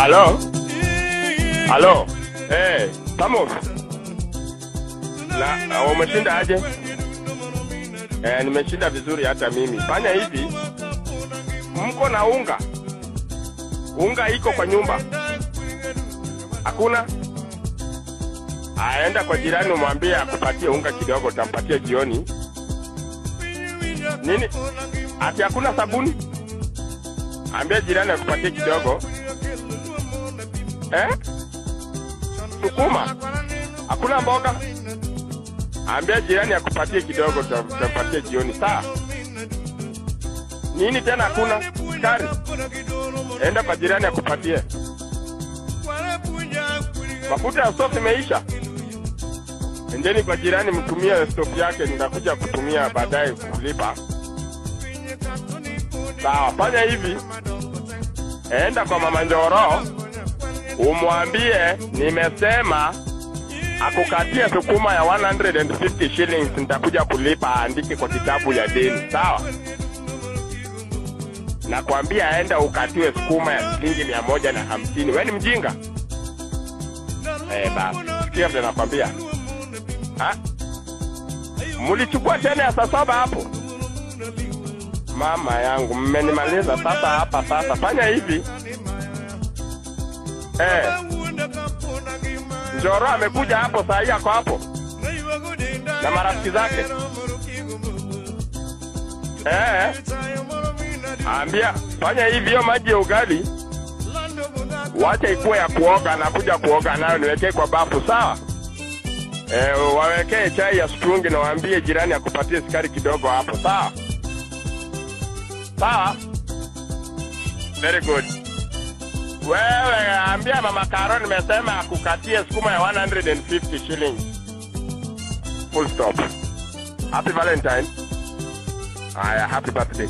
Halo? Halo? Tamos. Na umeshinda aje? Nimeshinda vizuri hata mimi. Fanya hivi. Mko na unga? Unga iko kwa nyumba? Hakuna? Aenda kwa jirani umwambie akupatie unga kidogo, utampatia jioni. Nini? Ati hakuna sabuni? Ambia jirani akupatie kidogo. Sukuma? Hakuna mboga? Ambia jirani akupatie kidogo, utampatia jioni. Sawa? Nini tena hakuna? Sukari? Enda kwa jirani akupatie. Mafuta ya stove imeisha. Endeni kwa jirani mtumie stove yake, nitakuja kutumia baadaye kulipa. Sawa, fanya hivi. Enda kwa mama Njoro, umwambie nimesema akukatie sukuma ya 150 shillings, nitakuja kulipa, aandike kwa kitabu ya deni. Sawa? Nakwambia enda ukatiwe sukuma ya shilingi 150. Wewe ni mjinga? Basi. Sikia vile nakwambia. Ha? Mulichukua tena ya saa 7 hapo? Mama yangu, mmenimaliza sasa hapa sasa. Fanya hivi. Njoro amekuja hapo saa hii, ako hapo na marafiki zake. Ambia, fanya hivi, hiyo maji ya ugali wacha ikuwe ya kuoga, na kuja kuoga nayo niwekee kwa bafu, sawa? Wawekee chai ya strungi na waambie jirani akupatie sukari kidogo hapo, sawa? Sawa? Very good. Wewe ambia mama Karo nimesema akukatie sukuma ya 150 shillings. Full stop. Happy Valentine. Aya, happy birthday.